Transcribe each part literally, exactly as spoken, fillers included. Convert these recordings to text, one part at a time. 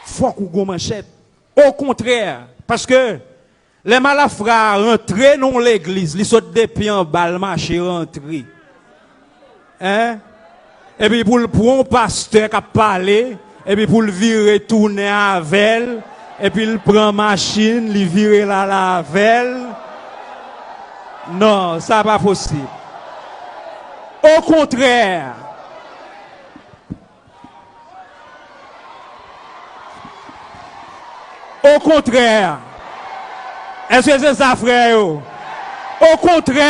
Fòk ou gon manchèt. Okontrè, paske lè malafra a rantre nan yon legliz, li sot depi anba, l mache rantre. Hein? Epi pou l pran yon pastè k ap pale, epi pou l vire tounen avè l, epi l pran machin, li vire l ale avè l. Non, sa pa posib. Okontrè, Okontrè. Èske se sa, frè yo? Okontrè.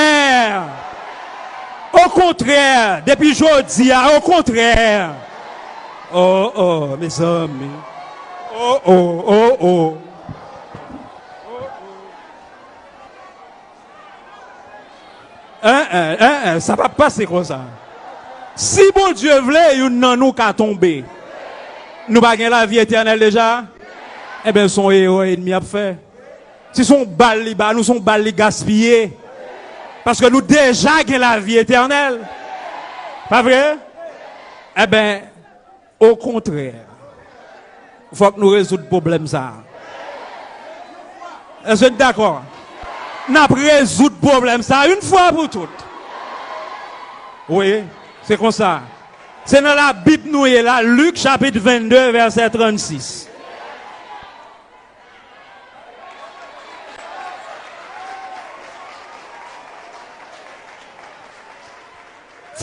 Okontrè. Depi jodi a, okontrè. Oh, oh, mezanmi. Oh, oh, oh, oh. En, en, en, en, sa p ap pase konsa. Si Bondye vle, youn nan nou ka tonbe. Nou pa gen lavi etènèl deja? Enben, se yon erè ènmi ap fè. Si se yon bal li ba nou, se yon bal li gaspiye. Paske nou deja gen lavi etènèl. Pa vre? Enben, Okontrè, fòk nou rezoud pwoblèm sa a. Èske n dakò? N ap rezoud pwoblèm sa a yon fwa pou tout. Wi, se konsa. Se nan Labib nou ye la, Lik chapit vennde, vèsè trannsis.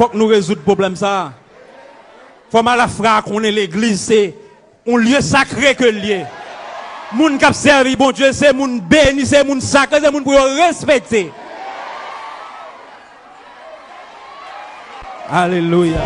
Fòk nou rezoud pwoblèm sa a. Fò malafra a konnen legliz se yon lye sakre ke l ye. Moun k ap sèvi Bondye se moun beni, se moun sakre, se moun pou yo respekte. Alelouya.